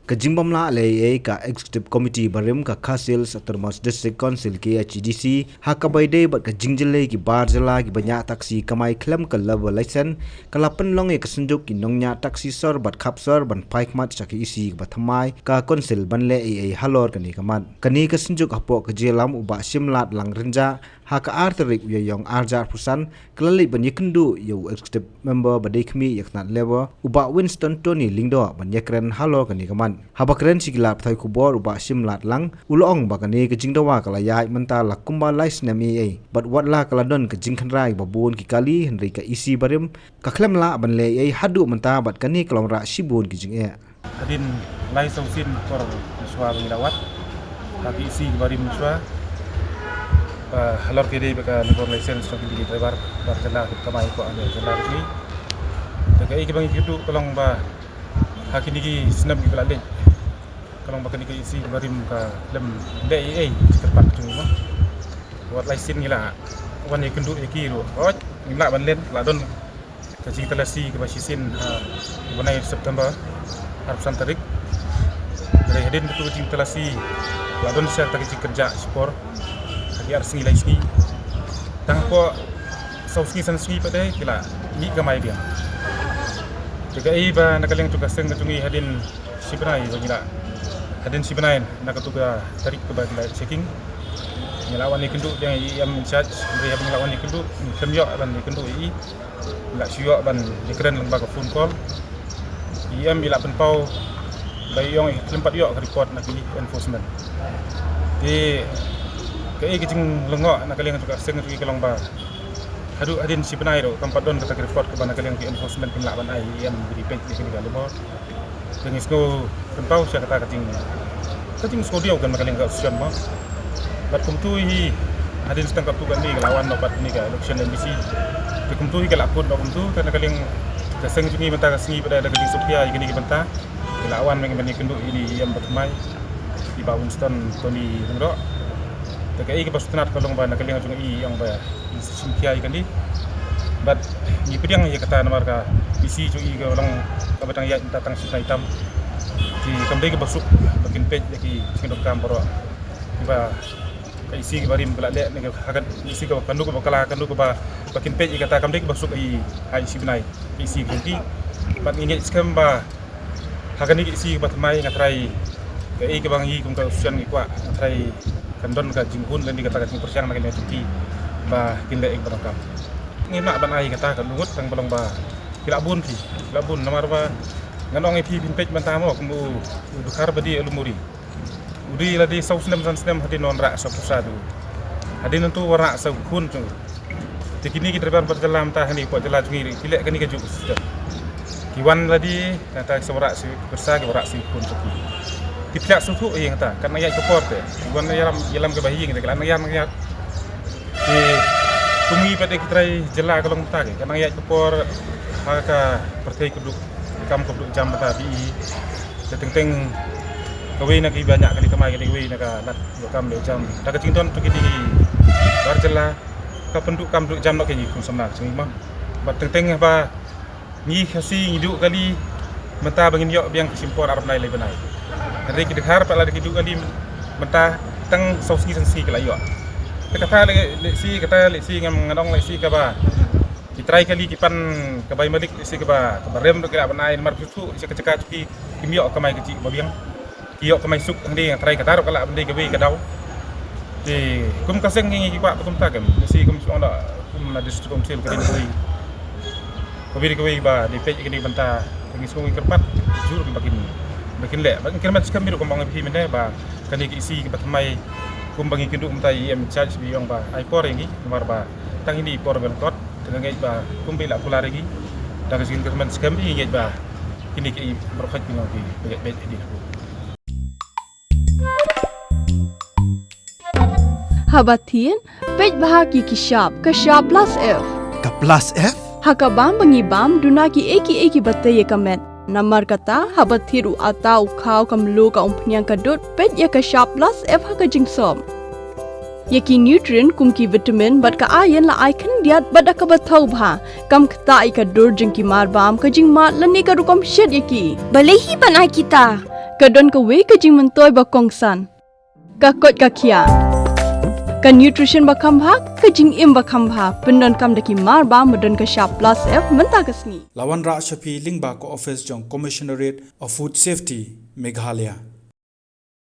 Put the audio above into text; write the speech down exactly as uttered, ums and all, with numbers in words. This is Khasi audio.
Ka jingbym lah leh ei ei ka Executive Committee barim ka Khasi Hills Autonomous District Council, K H A D C, ha kaba ïadei bad ka jingjyllei ki bar jylla kiba ñiah taxi kamai khlem ka level license, ka la pynlong ïa ka synjuk ki nongñiah taxi sor bad khap sor ban phai khmat sha ka E C kaba thymmai ka Council ban leh ei ei halor kane ka mat. Kane ka synjuk hapoh ka jingïalam u Bah Shimladlang Rynjah ha ka ar tarik u Ïaïong ar hajar arphew san, ka la leit ban ïakynduh ïa u Executive Member ba dei khmih ïa ka tnat Labour, u Bah Winston Tony Lyngdoh, ban ïakren halor kane ka mat. Haba kren sha ki lad pathai khubor, u Bah Shimladlang u la ong ba kane ka jingdawa ka la ïaid mynta la kumba lai snem ei ei, bad wat la ka la don ka jingkhynra ïa kiba bun ki kali, hynrei ka E C barim ka khlem lah ban leh ei ei haduh mynta, bad kane ka long rah shibun ki jingeh. Hadien lai saw sien por shuwa ba ngi la wad ha ka E C barim shuwa, ba halor ka dei ba ka level license jong kine ki driver bar jylla ki kamai hapoh ka jylla ka jong ngi. Te kaei kaba ngi kynduh ka long ba ha kine ki snem kiba la leit, ka long ba kane ka E C barim ka khlem leh ei ei sha ka kyrpad ka jong ngi mo. Wat lai sien ngi la wan ïakynduh ïa ki ruh, hooid ngim lah ban len, la don ka jingtalasi kaba shisien ha u bnai September, arphew san tarik. Hynrei hadien katu ka jingtalasi la don shisha kata ka jingkynjah shipor ha ki ar sngi lai sngi. Tang hapoh saw sngi san sngi pat de ki la mih kamai biang. Te kaei ba na ka liang jong ka seng ka jong ngi, hadien shi bnai ba ngi la, hadien shi bnai na katu ka tarik kaba ngi la checking, ngi la wan ïakynduh biang ïa i E M in charge. Hynrei haba ngi la wan ïakynduh, ngi khlem ïoh ban ïakynduh ïa i. Ngi la shu ïoh ban ïakren lyngba ka phone call. I E M i la pynpaw ba i ong i khlem pat ïoh ka report na ki enforcement. Te kaei ka jinglyngngoh na ka liang jong ka seng jong ngi ka long ba haduh hadien shi bnai ruh kam pat don kata ka report kaba na ka liang ki enforcement kim lah ban ai. I E M i dei peit ïa kane ka lymor. Te ngi sngewpynpaw sha kata ka jing, ka jingsngewdiaw ka na ka liang ka association mo. Bad kumtu hi hadien shi tang katto katne ka la wan noh pat kane ka election M D C. Te kumtu hi ka la kut noh kumtu, te na ka liang ka seng jong ngi mynta ka sngi pat da ka jingsngewkhia ïa kine ki bynta. Ki la wan ban ïakynduh ïa i E M ba thymmai, i Bah Winston Tony Lyngdoh. Te kaei kaba sngewtynnat ka long ba na ka liang jong i i ong ba i sngewkhia ïa kane. Bad ngi pdiang ïa kata namar ka E C jong i ka long kaba dang ïaid mynta tang shi bnai tam. Te kam dei kaba suk ba kin peit ïa ki jingdonkam baroh kiba ka E C kaba rim ka la leh ne ka, ha ka E C kaba kano kaba kylla, kano kaba, ba kin peit ïa kata, kam dei kaba suk ïa i ha i shi bnai ka E C ka jong ki. Bad ngi ngeit skhem ba ha kane ka E C kaba thymmai nga tharai kaei kaba ngi kum ka association ngi kwah, nga tharai kan don ka jinghun lane kata ka jingpyrshang na ka liang jong ki ba kin leh ïa kaba donkam. Ngim lah ban ai kata ka lyngngoh tang ba long ba ki la bun phi, ki la bun namar ba ngan ong ïa phi, phin peit mynta mo kum u, u Dkhar ba dei ha Lum Mori. U dei lade saw snem san snem hadien u wanrah sa pyrsa jong u. Hadien nangtu wanrah sa u khun jong u. Te kine ki driver bar jylla mynta hangne hapoh jylla jong ngi ki leh kane kajuh ka system. Ki wan lade nangta ki sa wanrah sa pyrsa, ki wanrah sa khun jong ki. Te phi lah sngewthuh ïa kata, kat nang ïaid ka por te. Ki wan ïalam, ïalam kaba hi ngi te, ki lah nang ïaid nang ïaid. Te kum ngi pat de ki trai jylla ka long mynta, ki kat nang ïaid ka por ha ka pyrthei ka duk, kam ka duk jam mynta phi i. Te teng teng kawei na kiba ñiah kali kamai ka dei kawei na ka lad ïoh kam ïoh jam. Da ka jingdon jong kine ki bar jylla ka pynduh kam duh jam noh ïa ngi kum samla jong ngi mo. Bad teng teng ba ngi Khasi ngi duh kali mynta ba ngin ïoh biang ka shim por ar bnai lai bnai. Hynrei ki Dkhar pat lada ki duh kali mynta tang saw sngi san sngi ki la ïoh. Te kata lehse, kata lehse ngam, ngan ong lehse kaba ki trai kali ki pan ka bai malik, lehse kaba, kaba rem ruh ki lah ban ai namar phi shu sha ka jaka jong ki kim ïoh kamai ka jingbiang. Ki ïoh kamai suk hangne, nga trai kata ruh ka lah ban dei kawei ka daw. Te kum ka seng ngi ngi kwah ba kumta kem. Lehse kum shu ong da kum na District Council ka dei kawei, kawei, kawei ba dei peit kane ka bynta. Te ngi sngewkyrpad jur ba kin, ba kin leh. Ba kin kyrmen skhem ruh kum ba ong ïa phi mynne ba kane ka E C kaba thymmai kum ba ngi kynduh mynta, i E M in charge ba i ong ba ai por ïa ngi namar ba tang ine i por ba lyngkot. Te nga ngeit ba kumba i la kular ïa ngi da ka jingkyrmen skhem, i ngeit ba kine ki baroh khoit ki long ki ba ngeit beit hadien. Haba thied, peit bha ki ki shap, ka shap plus F. Ka plus F? Ha ka bam ba ngi bam, duna kiei kiei kiba tei ïa ka met. Namar kata, haba thied u atta, u khaw, ka mluh, ka umphniang, ka dud, peit ïa ka shap plus F ha ka jingsop. Ïa ki nutrient kum ki vitamin bad ka iron la ai khyndiat bad da kaba thaw bha. Kam ktah ïa ka dur jong ki mar bam, ka jingmad lane ka rukom shet ïa ki. Balei hi ban ai kita? Ka don kawei ka jingmyntoi ba kongsan. Ka koit ka khiah. Ka nutrition ba kham bha, ka jingim ba kham bha, pyndonkam da ki mar ba ma don ka shap plus F mynta ka sngi. La wanrah sha phi lyngba ka office jong Commissionerate of Food Safety, Meghalaya.